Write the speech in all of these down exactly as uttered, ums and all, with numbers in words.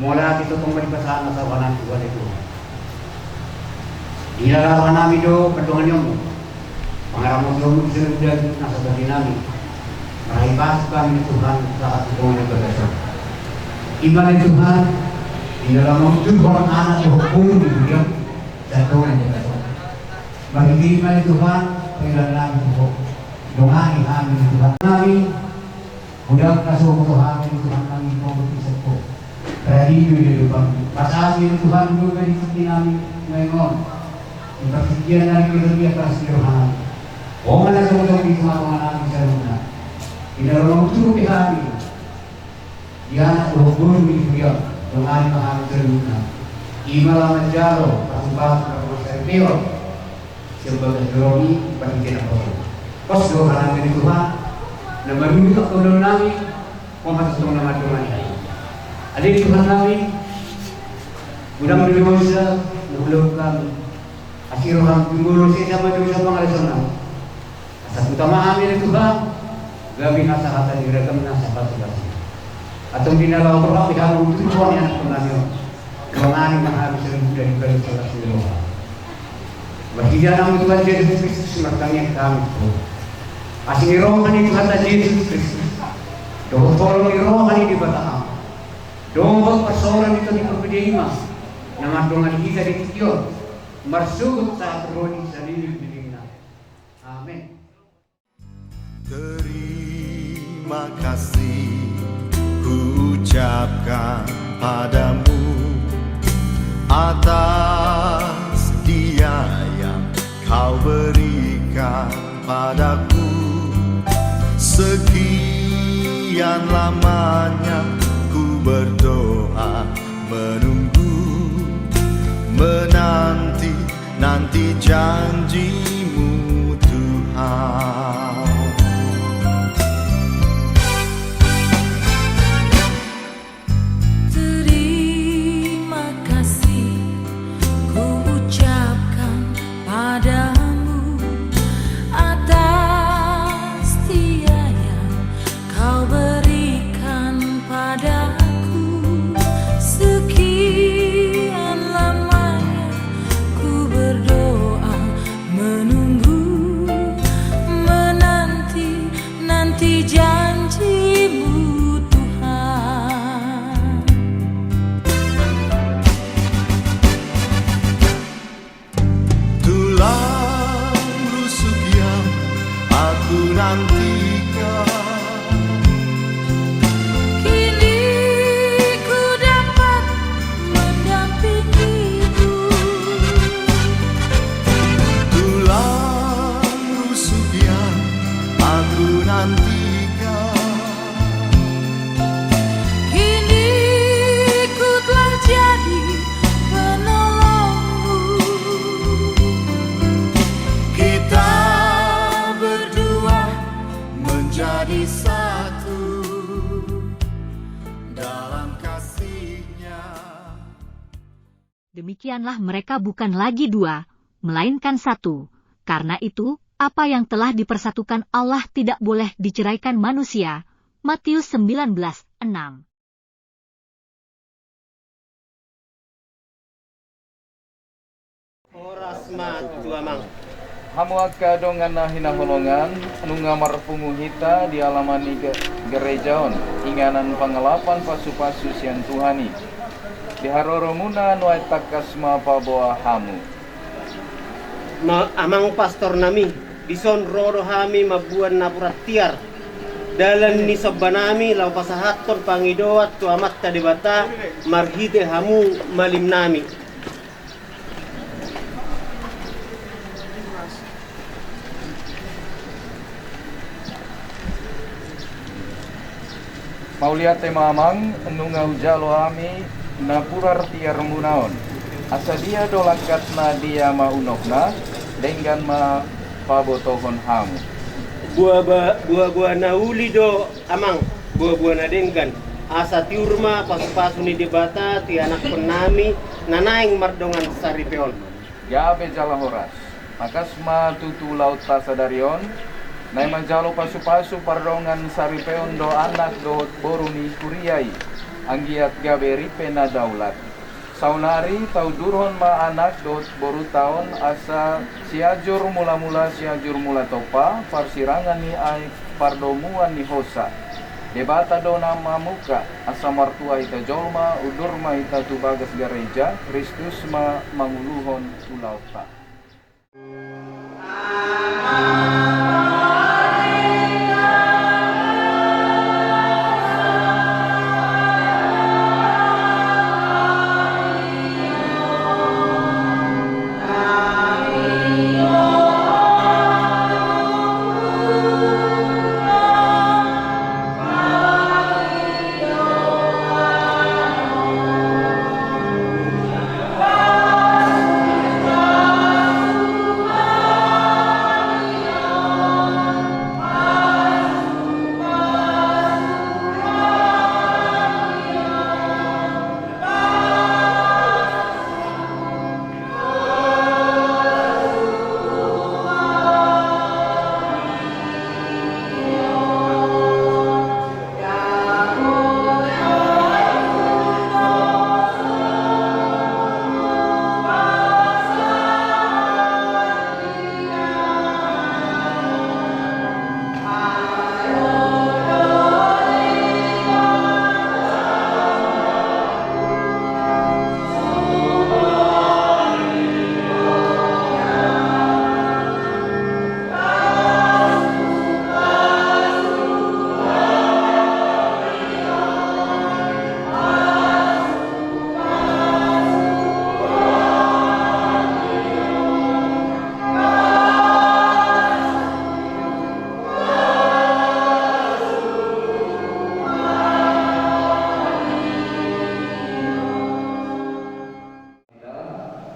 Mauliate tongtong ma di bagasan nasa rohanami, Tuhan. Di na rohanami do pandonganionmu, pangaramotionmu di saluhut daging nasa bahenami. Marhite pasupasum hami, Tuhan, sahat tu dongan di bagasan. I ma, Tuhan, di na laho manguturhon anak dohot boru di huriam, sahat tu dongan di bagasan. Marhite i ma, Tuhan, pangilalaannami tu Ho. Dongani hami, Tuhan. Nami, godang na so huboto hami, Tuhan, nami pambotohon. Radi do i, Tuhan. Pasahat i, Tuhan, dope di tingki nami nuaeng on. Di partingkian nami, di tingki parsidohonon nami. Ho ma na so huboto di tongatonganami saluhutna. Di na laho manguturhon hami, di anak dohot boru di huriam, dongani ma hami saluhutna. I ma laho manjalo pasupasu, pasupasu. Sian bagas joro ni partingkian nami. Pos do rohanami, Tuhan, na marunjuk angka ulaonnami, Ho ma tongtong na mandongani. Ale Tuhannami, godang do dosa na hulakuhon hami. Asi roham, jumolo sesa ma dosa pangalaosion nami. Asa huta ma hami, ale Tuhan, gabe nasa hata ni ragam nasa pasupasu. Antong di na laho roham di hamu tu roha ni anakkonnami on. Dongani ma hami saluhutna di bagasan las ni roha. Marhite Anakmu Tuhan Jesus Kristus martangiang hami tu Ho. Asi ni roha ni Tuhanta Jesus Kristus, dohot holong ni roha ni Debata Ama, dohot parsaoran ni Tondi Parbadiaan i ma na mandongani hita di tingki on, marsogot sahat ro di saleleng ni lelengna. Amen. Terima kasih kuucapkan padamu atas dia yang kau berikan padaku. Sekian lamanya ku berdoa, menunggu, menanti, nanti janji-Mu, Tuhan. Terima kasih kuucapkan padamu atas dia yang Kau berikan padaku. Sekian lamanya ku berdoa, menunggu, menanti, nanti janji-Mu, Tuhan. Tulang rusuk yang aku nantikan, kini ku dapat mendampingimu. Tulang rusuk yang aku nantikan, kini ku telah jadi penolongmu. Kita berdua menjadi satu dalam kasih-Nya. Demikianlah mereka bukan lagi dua, melainkan satu. Karena itu, apa yang telah dipersatukan Allah tidak boleh diceraikan manusia. Matius sembilan belas enam. Horas ma tutu, Amang. Hamu angka dongan na hinaholongan, nunga marpungu hita di alaman ni ge-, gereja on, inganan pangalapan pasupasu sian Tuhan i. Di haroromuna nuaeng tangkas ma paboa hamu. Ma-, Amang Pastor nami, dison ro do hami mamboan napuran tiar, dalan ni somba nami laho pasahathon pangidoan tu Amanta Debata marhite hamu malim nami. Mauliate ma, Amang, nunga hujalo hami napuran tiarmuna on. Asa dia do langkatna, dia ma unokna, denggan ma pabotohon hamu. Boa ba-, boa-boa na uli do, Amang, boa-boa na denggan, asa tiur ma pasupasu ni Debata tu ianakkon nami na naeng mardongan saripe on. Gabe jala horas. Tangkas ma tutu ulaonta sadari on, naeng manjalo pasupasu pardongan saripeon do anak dohot boru ni kuria i. Anggiat gabe ripe na daulat. Saonari taundurhon ma anak dohot boruta on asa Sianjur Mula-mula, Sianjur Mula Tompa, parsirangan ni aek pardomuan ni hosa. Debata do na mamuka, asa martua hita jolma, undur ma hita tu bagas gareja, Kristus ma manguluhon ulaonta.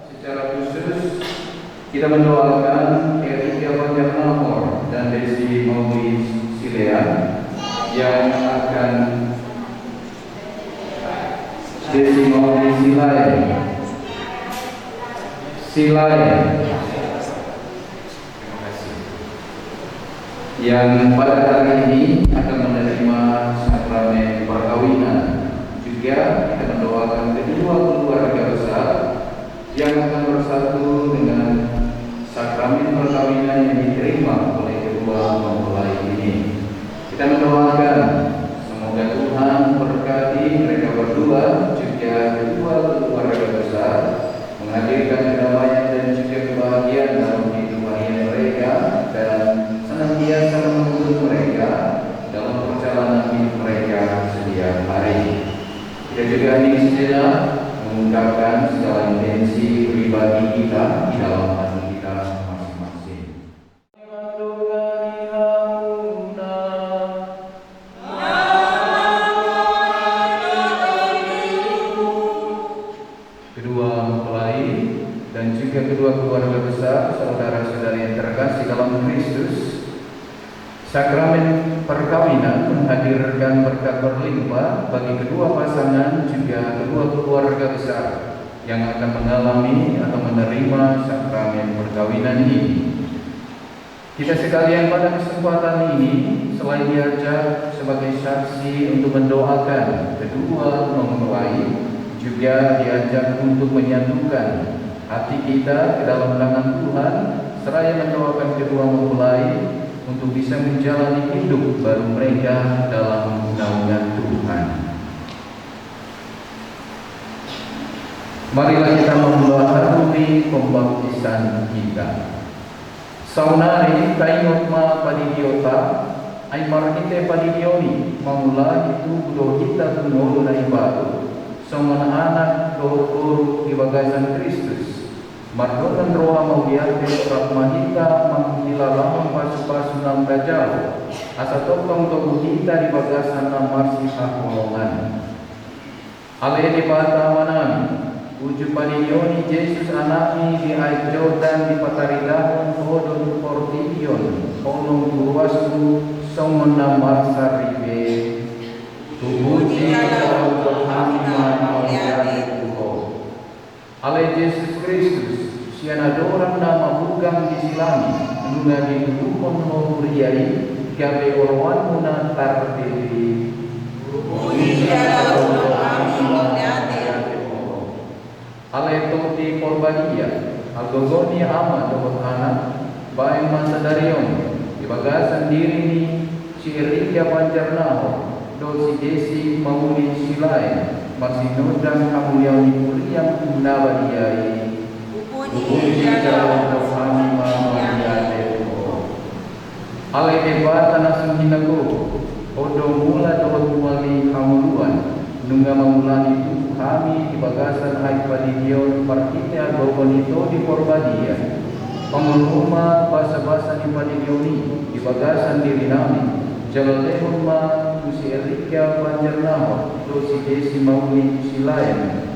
Secara khusus, kita mendoakan Erika Banjarnahor dan Desi Mauli Silae yang akan, Desi Mauli Silae. Silae. Terima kasih. Yang pada hari ini akan menerima sakramen perkawinan. Juga kita mendoakan kedua keluarga besar yang akan bersatu dengan sakramen perkawinan yang diterima oleh kedua mempelai ini. Kita mendoakan semoga Tuhan memberkati mereka berdua, juga kedua keluarga besar, menghadirkan kedamaian dan juga kebahagiaan dalam kehidupan mereka, dan senantiasa menuntun mereka dalam perjalanan hidup mereka setiap hari. Kita juga hening sejenak, mengungkapkan segala intensi pribadi kita di dalam hati kita masing-masing. Kedua mempelai dan juga kedua keluarga besar, saudara-saudari yang terkasih dalam Kristus, sakramen perkawinan menghadirkan berkat berlimpah bagi kedua pasangan juga kedua keluarga besar yang akan mengalami atau menerima sakramen perkawinan ini. Kita sekalian, pada kesempatan ini, selain diajak sebagai saksi untuk mendoakan kedua mempelai, juga diajak untuk menyatukan hati kita ke dalam tangan Tuhan, seraya mendoakan kedua mempelai untuk bisa menjalani hidup baru mereka dalam naungan Tuhan. Marilah kita membaharui pembaptisan kita. Saonari taingot ma padidiota, ai marhite padidion i mangulahi tubu do hita tu ngolu na imbaru, songon anak dohot boru di bagasan Kristus. Mardongan roha mauliate rap ma hita manghilalahon pasupasu naung tajalo, asa tongtong togu hita di bagasan na marsihaholongan. Ale Debata Amanami, uju padidion ni Jesus Anakmi di Aek Jordan dipataridahon Ho do tu portibi on, holong tu ruasmu songon na marsaripe. Hupuji Ho, huhilala hami ma mauliate tu Ho. Ale Jesus Kristus, sian adoran na mabugang di silami, nunga ditubuhon Ho huria i, gabe oloanmu na tarpilih. Hupuji Ho, Tondi Porbadia, anggo gogo ni Ama dohot Anak, baen ma sadari on di bagasan diri ni si Erika Panjarnahor dohot si Desi Mauli Silaen, marsinondang hamuliaon ni Huriamu na badia i. Hupuji jala huandorhami ma mauliate tu Ho. Ale Debata na sumurung, Ho do mula dohot mual ni hangoluan, nunga mangulahon tubu hami di bagasan hata padidion marhite hagogoon ni Tondi Porbadia. Pangolu ma basabasa ni padidion i di bagasan dirinami, jala lehon ma tu si Erika Panjarnahor dohot si Desi Mauli Silaen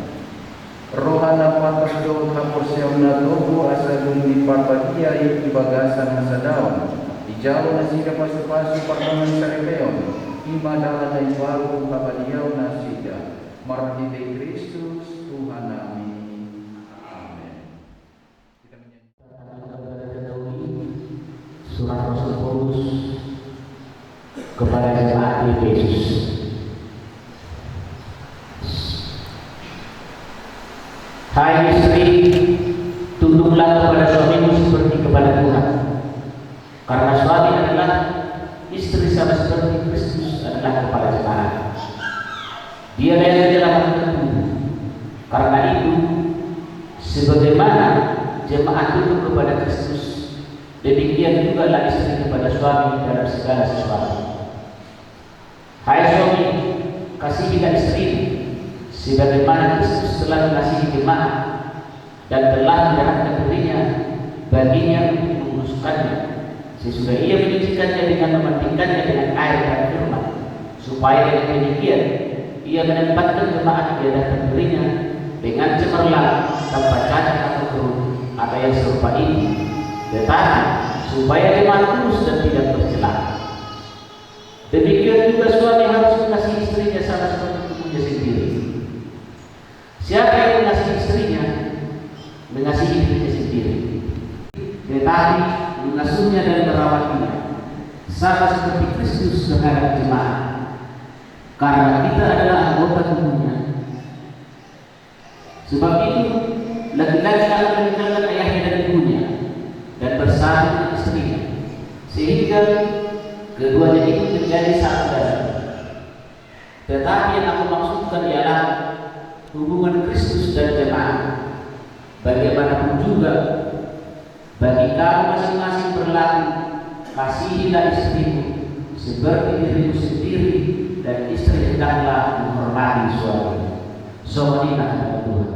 roha na pantas dohot haporseaon na togu asa dung diparbadia i di bagasan hasadaon, dijalo nasida pasupasu pardongansaripeon, i ma dalan na imbaru hapadiaon nasida. Marhite Kristus Tuhannami. Amen. Kita menyanyi. Surat Rasul Paulus kepada jemaat di Efesus. Hai istri, tunduklah kepada suamimu seperti kepada Tuhan. Karena suami adalah istri sama seperti Kristus adalah kepala jemaat. Dialah yang menyelamatkan tubuh. Karena itu, sebagaimana jemaat tunduk kepada Kristus, demikian jugalah istri kepada suami dalam segala sesuatu. Hai suami, kasihilah istrimu, sebagaimana Kristus telah mengasihi jemaat dan telah menyerahkan dirinya baginya untuk menguduskannya, sesudah ia menyucikannya dengan memandikannya dengan air dan firman, supaya dengan demikian ia menempatkan jemaat di hadapan dirinya dengan cemerlang, tanpa cacat atau keruh, atau yang serupa itu, tetapi supaya jemaat kudus dan tidak tercela. Demikian juga suami harus mengasihi istrinya sama seperti tubuhnya sendiri. Siapa yang mengasihi istrinya, mengasihi dirinya sendiri. Tetapi mengasuhnya dan merawatnya, sama seperti Kristus terhadap jemaat. Karena kita adalah anggota tubuhnya. Sebab itu, laki-laki akan meninggalkan ayahnya dan ibunya, dan bersatu dengan istrinya, sehingga keduanya itu menjadi satu darah. Tetapi yang aku maksudkan ialah hubungan Kristus dan jemaat. Bagaimanapun juga, bagi kamu masing-masing berlaku, kasihilah istrimu seperti dirimu sendiri, dan istri hendaklah menghormati suaminya. Songon i ma hata ni Tuhan.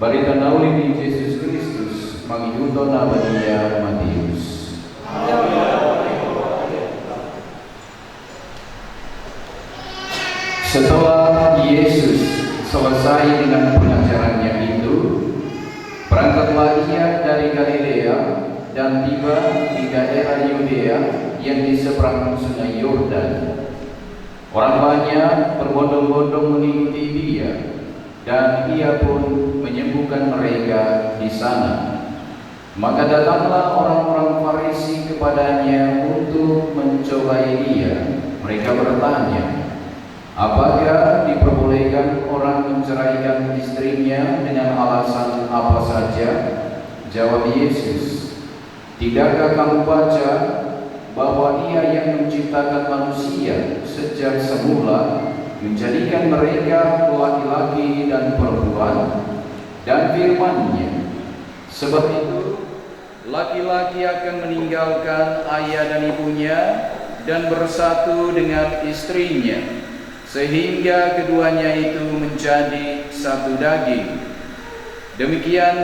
Barita na uli ni Jesus Kristus mangihuthon na badia Matius. Setelah Yesus selesai dengan pengajarannya itu, berangkatlah Ia dari Galilea dan tiba di daerah Yudea yang di seberang Sungai Yordan. Orang banyak berbondong-bondong mengikuti Dia, dan Ia pun menyembuhkan mereka di sana. Maka datanglah orang-orang Farisi kepada-Nya untuk mencobai Ia. Mereka bertanya, "Apakah diperbolehkan orang menceraikan istrinya dengan alasan apa saja?" Jawab Yesus, "Tidakkah kamu baca bahwa Ia yang menciptakan manusia sejak semula, menjadikan mereka laki-laki dan perempuan? Dan firman-Nya, 'Sebab itu, laki-laki akan meninggalkan ayah dan ibunya dan bersatu dengan istrinya, sehingga keduanya itu menjadi satu daging.' Demikian,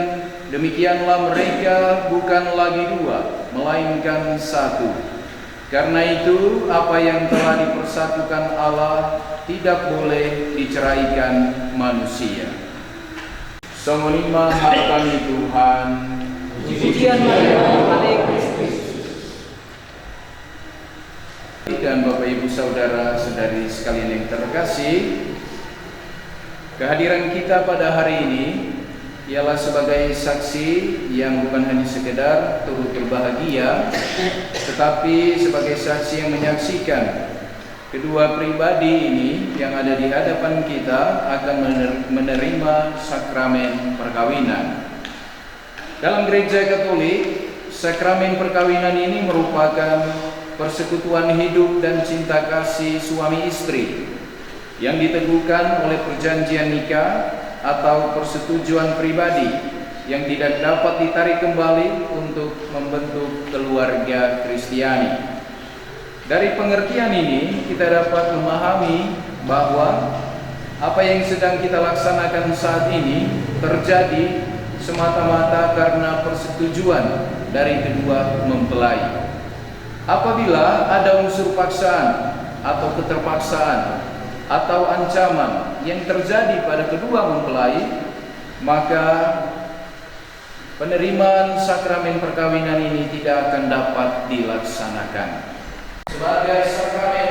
demikianlah mereka bukan lagi dua, melainkan satu. Karena itu, apa yang telah dipersatukan Allah tidak boleh diceraikan manusia." Songon i ma hata ni Tuhan. Pujian ma di hamu ale Kristus. Dan Bapak Ibu Saudara saudari sekalian yang terkasih, kehadiran kita pada hari ini ialah sebagai saksi yang bukan hanya sekedar turut berbahagia, tetapi sebagai saksi yang menyaksikan kedua pribadi ini yang ada di hadapan kita akan mener-, menerima sakramen perkawinan. Dalam Gereja Katolik, sakramen perkawinan ini merupakan persekutuan hidup dan cinta kasih suami istri yang diteguhkan oleh perjanjian nikah atau persetujuan pribadi yang tidak dapat ditarik kembali untuk membentuk keluarga Kristiani. Dari pengertian ini, kita dapat memahami bahwa apa yang sedang kita laksanakan saat ini terjadi semata-mata karena persetujuan dari kedua mempelai. Apabila ada unsur paksaan atau keterpaksaan atau ancaman yang terjadi pada kedua mempelai, maka penerimaan sakramen perkawinan ini tidak akan dapat dilaksanakan. Sebagai sakramen,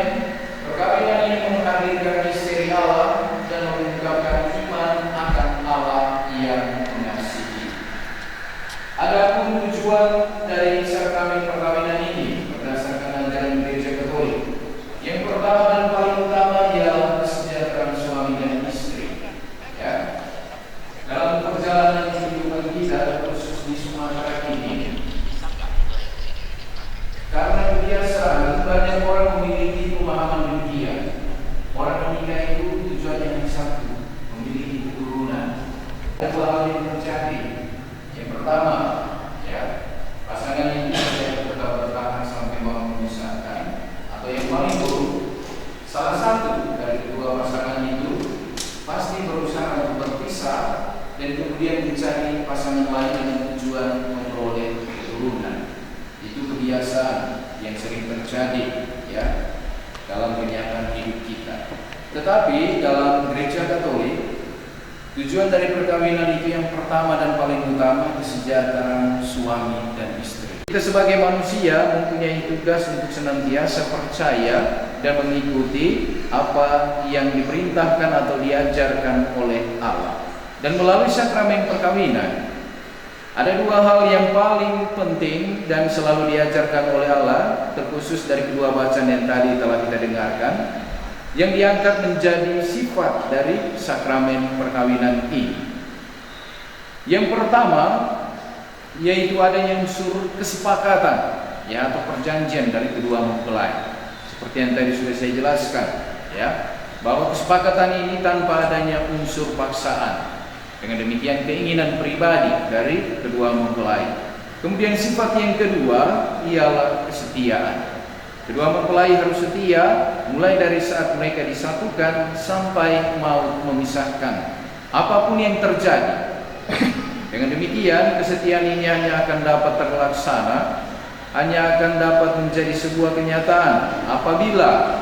perkawinan ini menghadirkan misteri Allah dan mengungkapkan iman akan Allah yang mengasihi. Adapun tujuan dari sakramen perkawinan ini, berdasarkan ajaran Gereja Katolik, yang pertama dan paling utama ialah kesejahteraan suami dan istri. Ya. Dalam perjalanan kehidupan kita, khusus di Sumatera ini, karena kebiasaan, banyak orang memiliki pemahaman demikian. Orang menikah itu tujuannya hanya satu, memiliki keturunan. Ada dua hal yang terjadi. Yang pertama, ya, pasangan itu tidak tetap bertahan sampai mau memisahkan, atau yang paling buruk, salah satu dari kedua pasangan itu pasti berusaha untuk berpisah dan kemudian mencari pasangan lain dengan tujuan memperoleh keturunan. Itu kebiasaan yang sering terjadi, ya, dalam kenyataan hidup kita. Tetapi dalam Gereja Katolik, tujuan dari perkawinan itu yang pertama dan paling utama kesejahteraan suami dan istri. Kita sebagai manusia mempunyai tugas untuk senantiasa percaya dan mengikuti apa yang diperintahkan atau diajarkan oleh Allah. Dan melalui sakramen perkawinan, ada dua hal yang paling penting dan selalu diajarkan oleh Allah, terkhusus dari kedua bacaan yang tadi telah kita dengarkan, yang diangkat menjadi sifat dari sakramen perkawinan ini. Yang pertama, yaitu adanya unsur kesepakatan, ya, atau perjanjian dari kedua mempelai. Seperti yang tadi sudah saya jelaskan, ya, bahwa kesepakatan ini tanpa adanya unsur paksaan. Dengan demikian, keinginan pribadi dari kedua mempelai. Kemudian, sifat yang kedua ialah kesetiaan. Kedua mempelai harus setia mulai dari saat mereka disatukan sampai maut memisahkan. Apapun yang terjadi, Dengan demikian, kesetiaan ini hanya akan dapat terlaksana, hanya akan dapat menjadi sebuah kenyataan apabila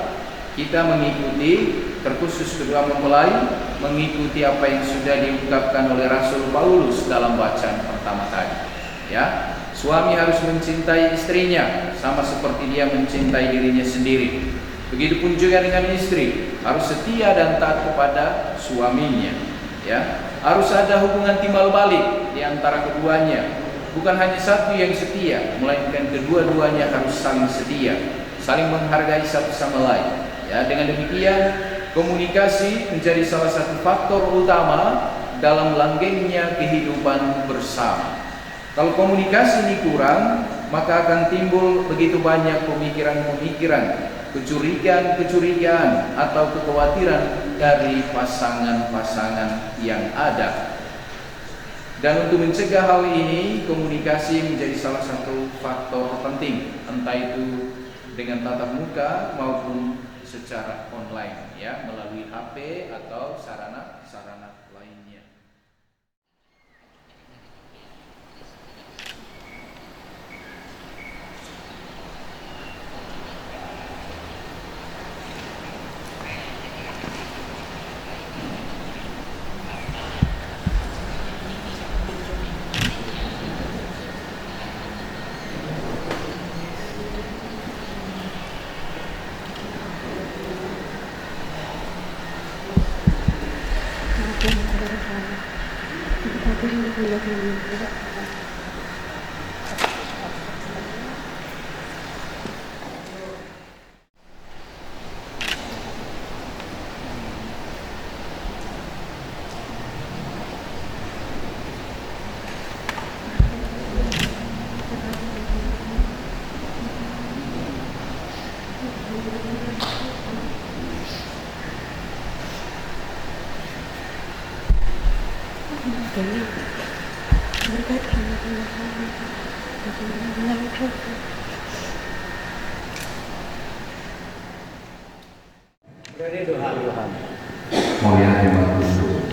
kita mengikuti, terkhusus kedua mempelai, mengikuti apa yang sudah diungkapkan oleh Rasul Paulus dalam bacaan pertama tadi. Ya, suami harus mencintai istrinya sama seperti dia mencintai dirinya sendiri. Begitupun juga dengan istri, harus setia dan taat kepada suaminya. Ya, harus ada hubungan timbal balik di antara keduanya. Bukan hanya satu yang setia, melainkan kedua-duanya harus saling setia, saling menghargai satu sama lain. Ya, dengan demikian, komunikasi menjadi salah satu faktor utama dalam langgengnya kehidupan bersama. Kalau komunikasi ini kurang, maka akan timbul begitu banyak pemikiran-pemikiran, kecurigaan-kecurigaan, atau kekhawatiran dari pasangan-pasangan yang ada. Dan untuk mencegah hal ini, komunikasi menjadi salah satu faktor penting, entah itu dengan tatap muka maupun secara online, ya, melalui H P atau sarana-sarana lainnya. Mauliate ma Tuhan.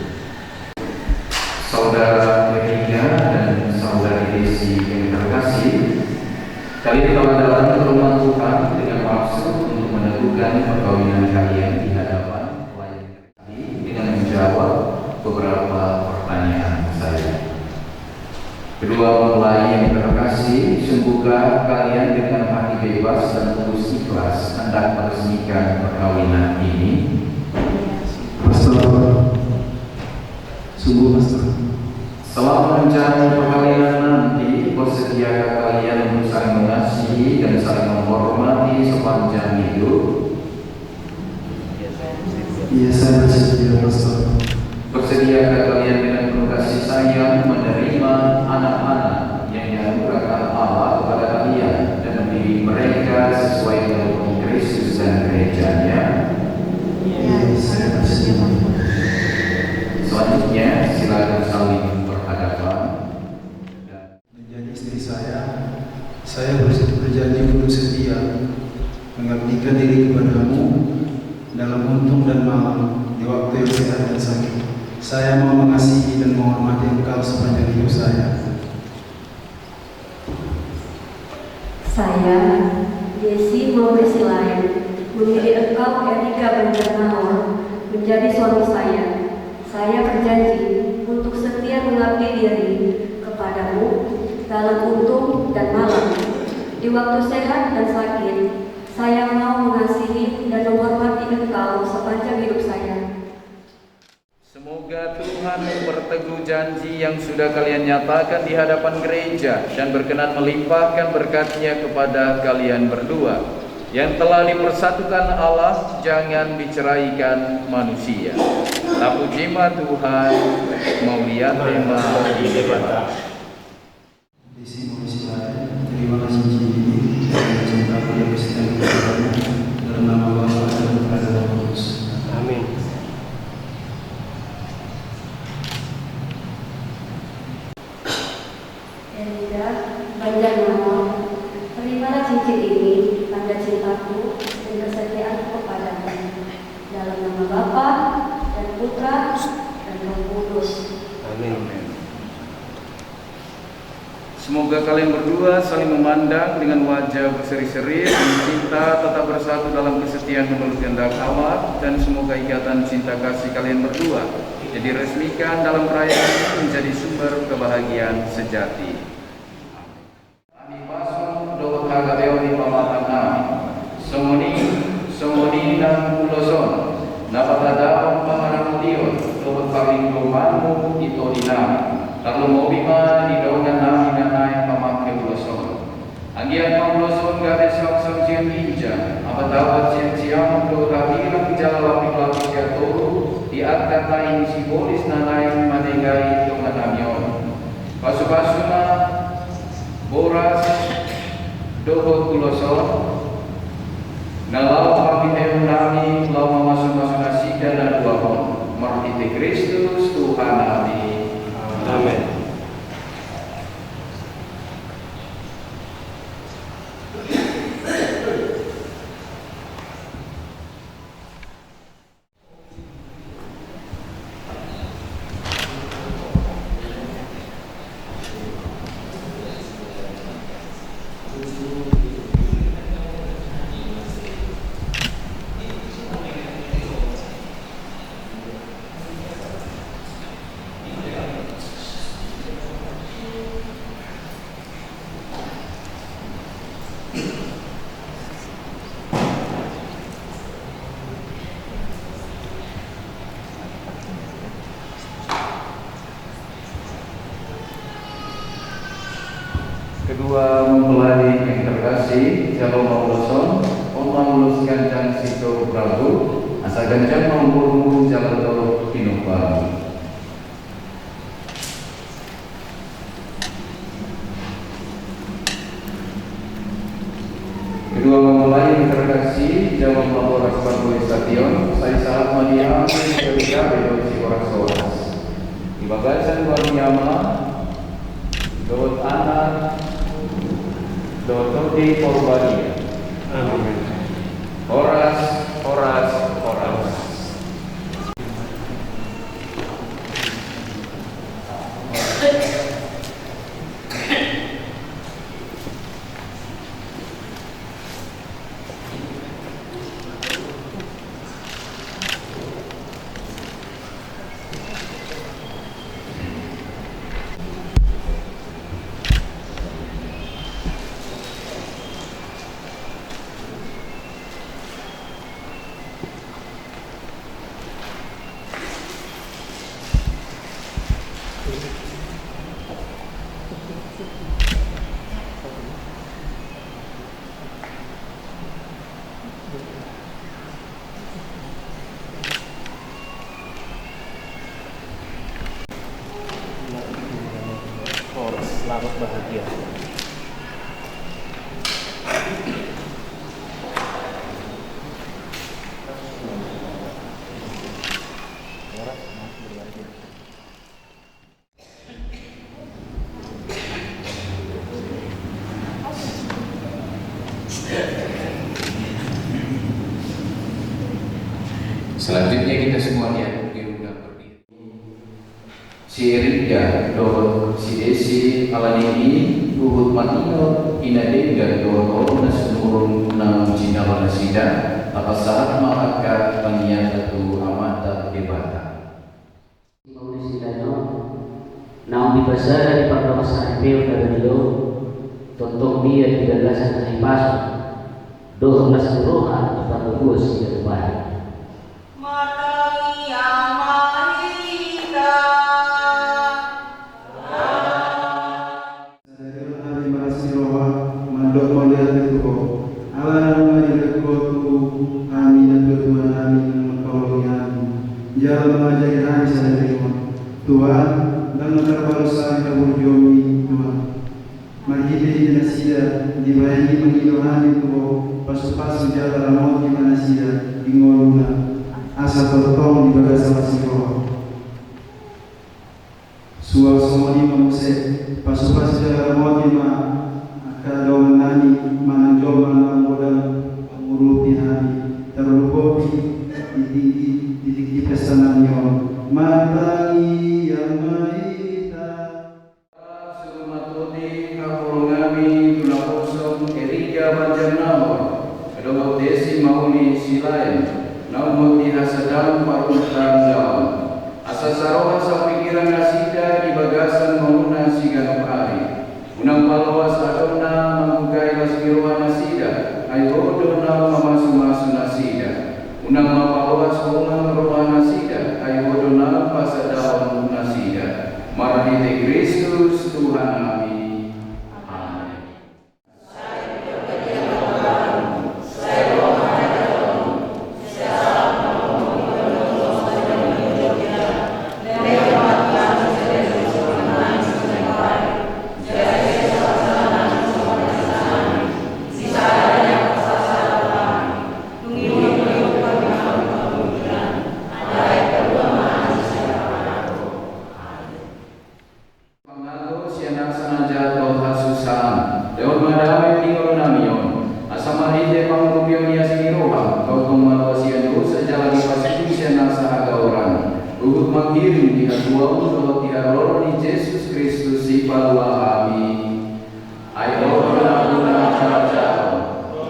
Saudara Erika dan saudari Desi yang terkasih, kalian telah datang ke rumah Tuhan dengan maksud untuk meneguhkan perkawinan kalian di hadapan pelayan gereja dengan menjawab beberapa pertanyaan saya. Kedua mempelai yang terkasih, sungguhkah kalian dengan hati bebas dan tulus ikhlas hendak meresmikan perkawinan ini? Pastor, sungguh, Pastor. Selama rencana perkawinan nanti, bersediakah kalian untuk saling mengasihi dan saling menghormati sepanjang hidup? Iya, saya bersedia, Pastor. Bersediakah kalian dengan penuh kasih sayang menerima anak-anak yang dianugerahkan Allah kepada kalian dan mendidik mereka sesuai dengan Kristus dan gereja-Nya? Iya, saya bersedia. Selanjutnya, silakan saling berhadapan. Menjadi istri saya, saya bersedia, berjanji untuk setia mengabdikan diri kepadamu dalam untung dan malang, di waktu yang sehat dan sakit. Saya mau mengasihi dan menghormati engkau sepanjang hidup saya. Saya, Desi Maury Silaeb, memilih engkau, Erika Banjarnahor, menjadi suami saya. Saya berjanji untuk setia mengabdi diri kepadamu dalam untung dan malang. Di waktu sehat dan sakit, saya mau mengasihi dan menghormati engkau sepanjang hidup saya. Semoga Tuhan memperteguh janji yang sudah kalian nyatakan di hadapan gereja dan berkenan melimpahkan berkat-Nya kepada kalian berdua. Yang telah dipersatukan Allah, jangan diceraikan manusia. Tapuji ma Tuhan, mauliate ma di Debata. Desi Maury Silaeb, terimalah cincin ini sebagai cintaku yang setia kepadamu, dalam nama Bapa dan Putra dan Roh Kudus. Amin. Erika Banjarnahor, terimalah cincin ini, tanda cintaku dan kesetiaanku kepadamu. Dalam nama Bapa dan Putra dan Roh Kudus. Amin. Semoga kalian berdua saling memandang dengan wajah berseri-seri, dan cinta tetap bersatu dalam kesetiaan menurut kehendak Allah, dan semoga ikatan cinta kasih kalian berdua yang diresmikan dalam perayaan ini menjadi sumber kebahagiaan sejati. Amin. Hipason dohot hagabeon ni pamatang nami. Songon i, songon i nang ulos on, na patadahon pangaramotion dohot parlinggomanmu di tondi nami, tarlumobi ma di dongan nami na naeng pamangke ulos on. Anggiat ma ulos on gabe saut-saut sian ginjang, apatauan sian siamun dohot hatilang jala lapik-lapik sian toru di angka tahi ni sibolis na naeng manegai dongan nami on. Pasu-pasu ma boras dohot ulos on, na laho pangkataion nami laho mamasu-masu nasida na dua on, marhite Kristus Tuhan nami. Amen. Kedua mempelai yang terkasih, jalo ma ulos on, on ma ulos ganjang sitoru Prabu, asa ganjang ma umurmu jala torop pinomparmu. Kedua mempelai yang terkasih, jalo ma boras parbue sapi on, sai sahat ma di hamu gabe-gabe dohot sihoras-horas. Di bagasan goar ni Ama, dohot Anak, dohot Tondi Porbadia. Amin. Horas, horas, horas. Selamat bahagia. Selanjutnya kita semua diundang berdiri. Si Erinda dohot si Desi, alani i huhut maningot ina denggan dohot holong na sumurung naung jinalo nasida, tapasahat ma angka tangiangta tu Amanta Debata. Mauliate sandok naung dipasada di pardongansaripeon na badia on, tongtong dia di bagasan hahipason dohot las ni roha di parngoluan siganup ari. Martangiang ma hita. Sadari on hami marlas ni roha mandok mauliate tu Ho, ala nunga dilehon Ho tu hami natuatua nami na mangkaholongi hami jala mangajari hami sadari on. Tuhan, ndang na tarbalos hami haburjuonMi, Tuhan. Marhitehite nasida dibahen i mangido hami tu Ho, pasupasu jala ramoti ma nasida di ngoluna, asa tongtong di bagasan las ni roha. Suang songon i ma muse, pasupasu jala ramoti ma angka dongan nami manang jolma na godang mangurupi hami, tarlumobi di tingki, di tingki pesta nami on. Martangiang ma hita. Surumatoti. San ngoluna siganup ari. Unang paloas adong na manggugai las ni roha nasida, ai Ho do na mamasumasu nasida. Unang ma paloas holan roha nasida, ai Ho do na pasadahon nasida. Marhite Kristus Tuhannami. Amen. Pangago sian nasa na jat dohot hasusaan. Lehon ma dame di ngolunami on. Asa marhite pangurupion ni asi ni roham, tongtong maloas sian dosa jala dipasuhi sian nasa hagaoran. Huhut manghirim di hatuaon dohot di haroro ni Jesus Kristus sipalua hami. Ai Ho do na guna harajaon,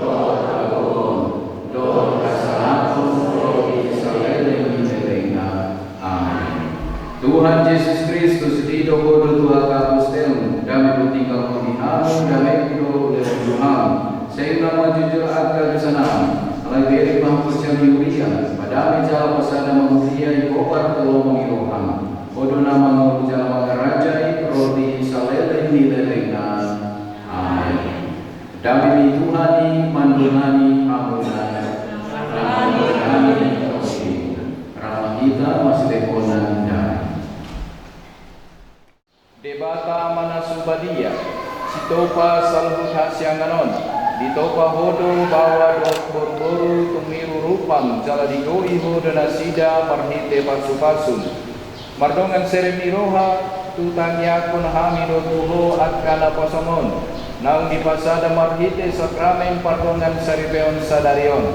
dohot hagogoon, dohot hasangapon, ro di saleleng ni lelengna. Amen. Tuhan Jesus Kristus, didok Ho do tu angka apostelmu, dame hutinggalhon hami, damengku do hulehon hami. Sai unang manjujur angka dosanami, alai bere ma haporseaon ni huriam, madame jala pasada ma huria di hombar tu lomo ni roham. Ho do na mangolu jala mangarajai, ro di saleleng ni lelengna. Amen. Dame ni Tuhan i mandongani hamuna. Mandongani hamuna. Rap ma hita masilehonan dame. Debata Ama na subadia, sitopa saluhut hasiangan on, ditopa Ho do baoa dohot boruboru tung niru rupam jala digogoi Ho do nasida marhite pasupasum. Mardongan serep ni roha, tu tangiangkon hami do tu Ho angka naposongmon, naung dipasada marhite sakramen pardongan saripeon sadari on.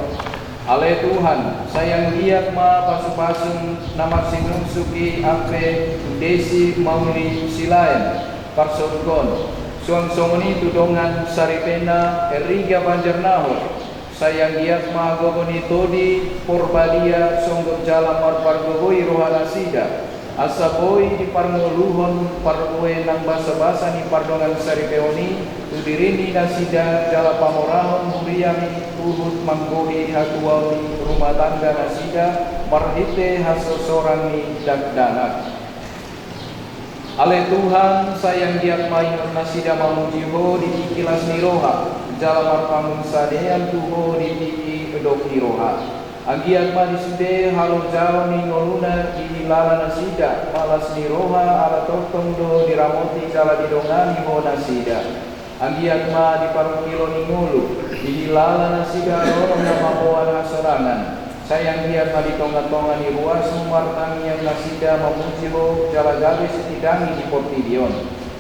Ale Tuhan, sai anggiat ma pasupasum na marsinungsung i ampe desi mauli silaen parsauton, suang songon i tu dongan saripena Riga Banjarnahor. Sai anggiat ma gogo ni Tondi Porbadia songgop jala marpargogoi rohanasida, asa boi diparngoluhon parbue nang basabasa ni pardongan saripeon i tu diri ni nasida jala pamorahon huriami huhut manggohi hatuaon ni rumah tangga nasida marhite hasosorang ni dakdanak. Ale Tuhan, sai anggiat ma ingot nasida mamuji Ho di tingki las ni roha, jala marpangunsadean tu Ho di tingki dok ni roha. Anggiat ma di sude halojaon ni ngoluna dihilala nasida ma las ni roha ala tongtong do diramoti jala didongani Ho nasida. Anggiat ma di parungkilon ni ngolu, dihilala nasida ro na mamboan hasorangan. Sai anggiat ma di tongatonga ni ruasmu martangiang nasida mamuji Ho jala gabe sitindangi di portibi on.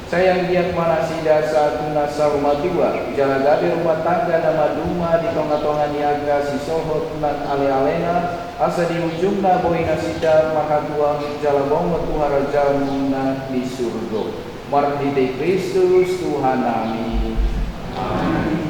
Sai anggiat ma nasida sahat tu na saur matua, jala gabe rumah tangga na maduma di tongatonga ni angka sisohot nang alealena, asa di ujungna boi nasida marhatuaon jala bongot tu harajaonmuna di surgo. Marhite Kristus Tuhannami. Amen.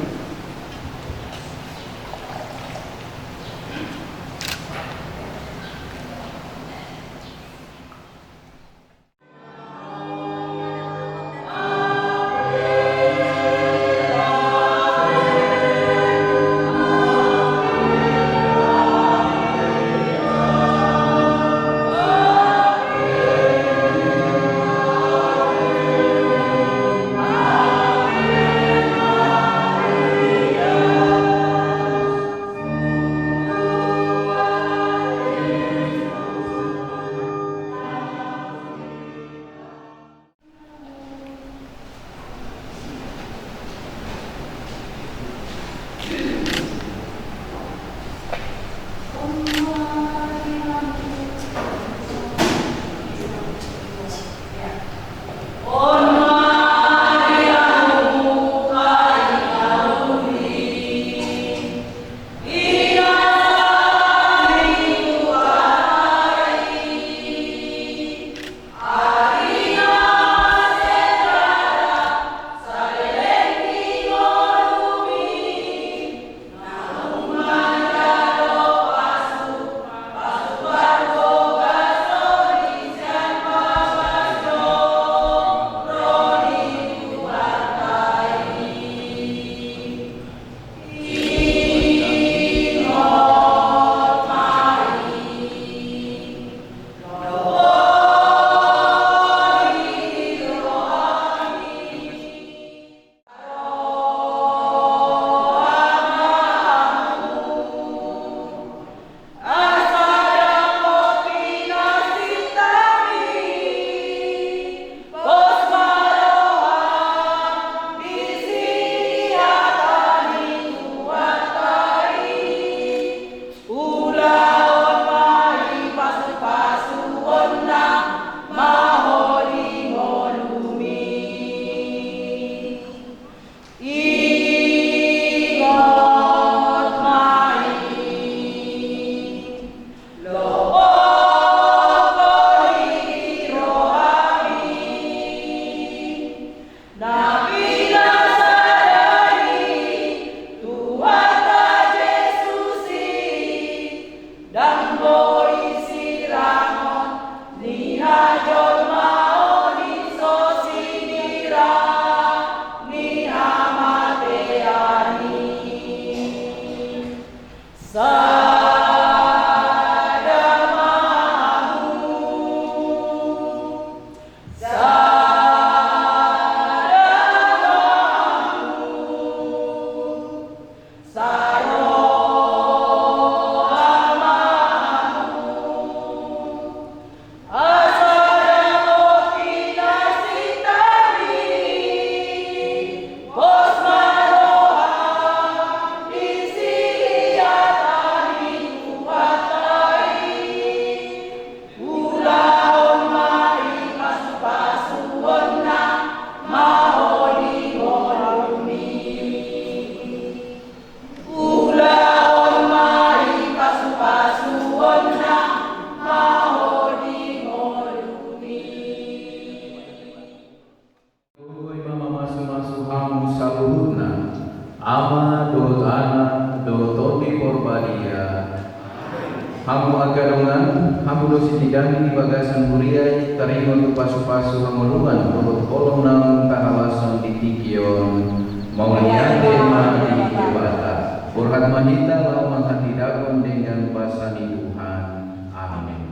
Ama dohot Anak dohot Tondi Porbadia. Hamu angka dongan, hamu do sititi nami di bagasan huria i, taringot tu pasupasu hangoluan dohot holong naung tahalashon di tingki on. Mauliate ma di Debata. Borhat ma hita laho manghatindanghon denggan basa ni Tuhan. Amin.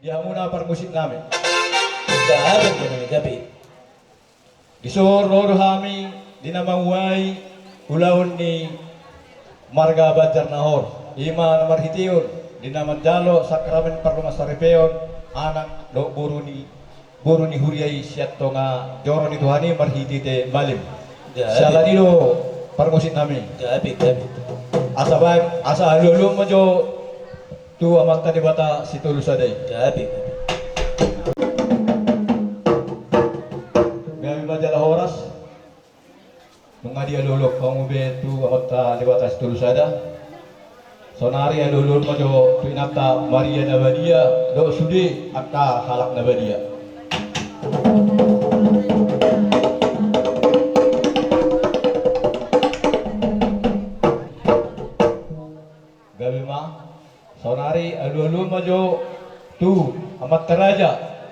Di hamuna parmusik nami. Gabe, gabe, gabe. Dison ro do hami di na manguai ulaon ni marga Banjar Nahor. I ma na marhitehon di na manjalo sakramen parlomansaripeon anak dohot boru ni, boru ni huria i sian tonga joro ni Tuhan i marhitehite malim. Gabe. Siala ni i do parmusik nami. Gabe, gabe. Asa baen, asa alualuhon ma jo tu Amanta Debata Sitolu Sada i. Gabe, gabe. Gabe ma jala horas. Nunga dialualuhon hamu be tu Amanta Debata Sitolu Sada. Saonari alualuhon ma jo tu inanta Maria na badia dohot sude angka halak na badia. Gabe ma. Saonari alualuhon ma jo tu amanta raja,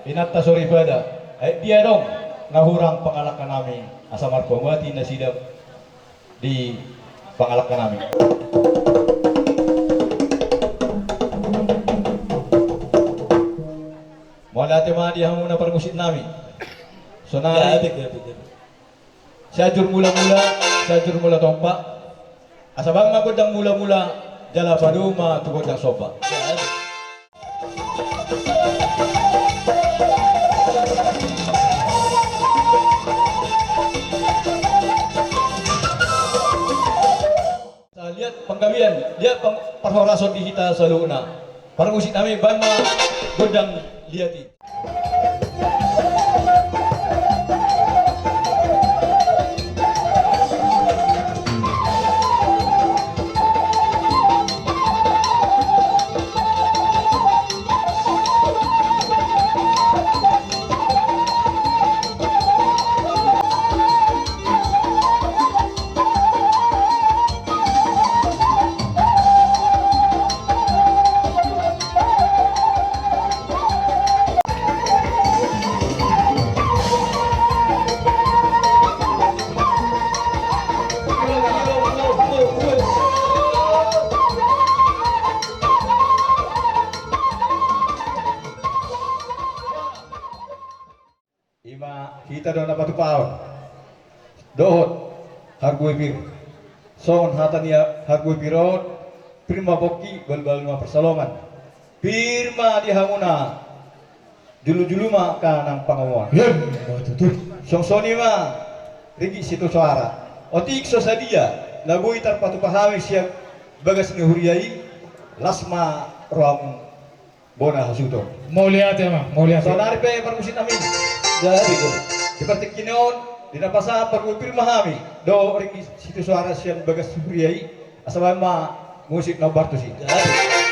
inanta soripada. Ai dia adong na hurang pangalangka nami, asa marpamuati nasida di pangalangka nami. Mauliate ma di hamuna parmusik nami. Saonari. Gabe, gabe, gabe. Sianjur mulamula, sianjur mula tompa. Asa baen ma gondang mulamula, jala padomu ma tu gondang somba. Asa liat panggabean, liat pang-, parhorason di hita saluhutna. Parmusik nami, baen ma gondang liat i. I ma hita do na patupahon dohot harbue pir. Songon hata ni harbue pir on, pir ma pongki, balbal ma pansalongan. Pir ma di hamuna, jolojolo ma angka nang pangomoan. Songon i ma ringgit sitio soara. Otik so sadia na boi tarpatupa hami sian bagas ni huria i, las ma rohamu bona hasuhuton. Mauliate ma, mauliate. Saonari pe parmusik nami. Jadi, di partingkian on, di na pasahat parbue pir ma hami dohot ringgit sitio soara sian bagas huria i, asa baen ma musik na umbartus i. Jadi.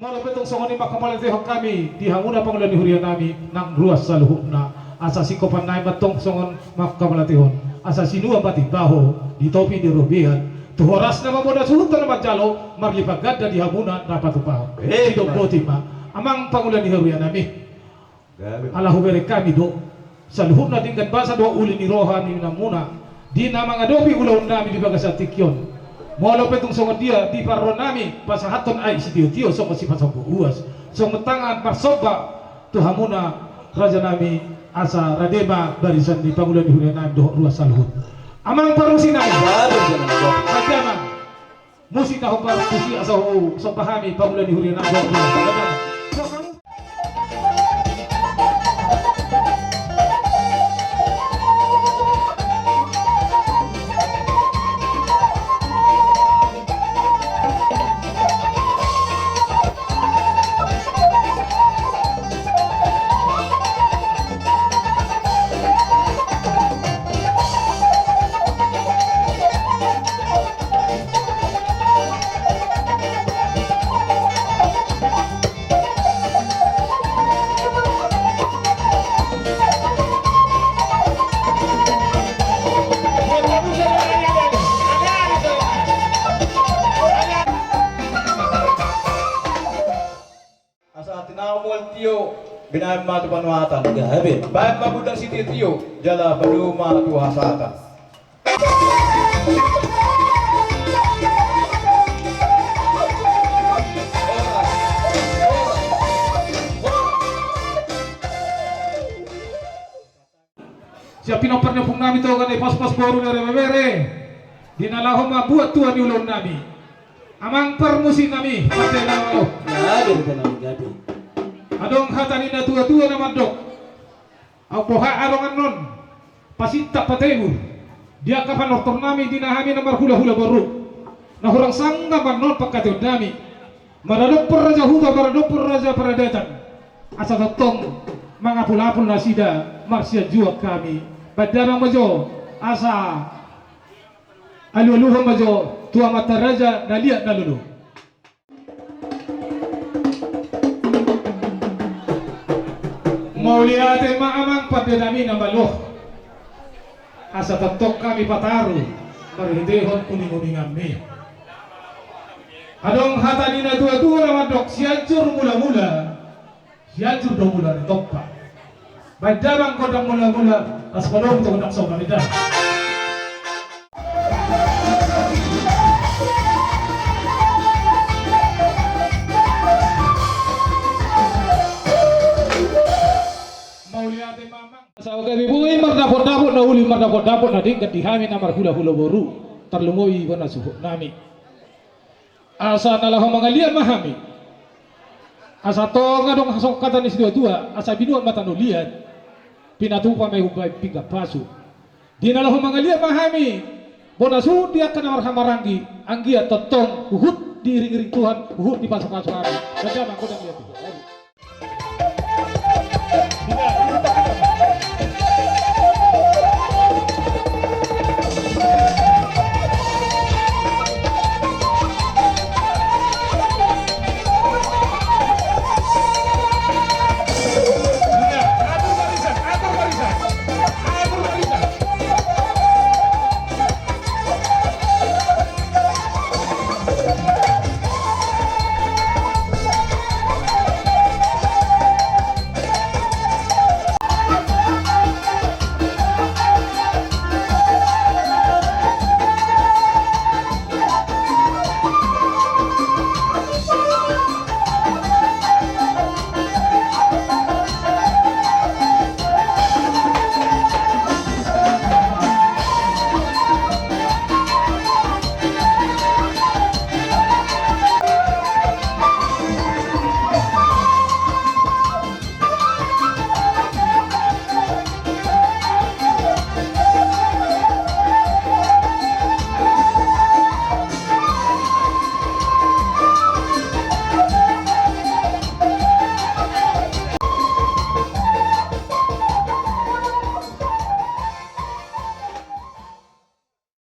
Molo pe tung songon i ma, mauliate hami di hamuna pangula ni huria nami nang ruas saluhutna. Asa singkopan nai ma tung songon i ma, mauliate hami. Asa sinua ma timbaho di topi ni robean, tu horasna ma bona suhut na manjalo, marlipat ganda di hamuna na patupahon. Eh, sidok boti ma amang pangula ni huria nami. Ala hubereng hami do saluhutna denggan basa dohot uli ni roha ni namuna di na mangadopi ulaon nami di bagasan tingki on. Molo pe tung songon dia di parro nami pasahathon aek sitiotio songon sipasombu uas, songon tangan parsomba tu hamuna raja nami, asa rade ma barisan ni pangula ni huria nami dohot ruas saluhut. Amang parmusik nami. Baru, baru. Raja ma. Musik na hombar tusi asa husomba hami pangula ni huria nami. Binahen ma tu panuatan. Gabe. Bahen ma gondang sitio-tio, jala padomu ma tu hasahatan. Sian pinompar ni ompung nami Toga na hinapospas boru ni ari bebere, di na laho mambuat tua ni ulaon nami. Amang parmusik nami, pande na malo. Gabe, pande nami, gabe. Adong hata ni na tua-tua na mandok: Aut boha adong annon, pasintap patebur, di angka panortor nami di na hami na marhula-hula boru. Na hurang sangap annon pangkataion nami. Maradophon raja huta, maradophon raja paradatan. Asa tongtong mangapul-apul nasida marsianjuan hami. Bahen damang ma jo, asa alu-aluhon ma jo tu amanta raja na liat na lolo. Mauliate ma amang pande nami na malo. Asa tongtong hami pataru marhitehon uning-uninganmi. Adong hata ni na tua-tua na mandok: Sianjur mula-mula, Sianjur do mula ni tompa. Bahen damang gondang mula-mula, asa padomu tu gondang somba, bahen damang. Mauliate ma amang. Asa gabe boi mardapot-dapot na uli, mardapot-dapot na denggan di hami na marhula-hula boru, tarlumobi bona suhut nami. Asa na laho mangaliat ma hami. Asa tong adong songon hata ni situa-tua: Asa binuat ma tano liat, pinatupa ma i umbahen pinggan pasu. Di na laho mangaliat ma hami bona suhut di angka na marhahamaranggi, anggiat tongtong huhut diiring-iring Tuhan, huhut dipasu-pasu hami. Bahen damang gondang liat i.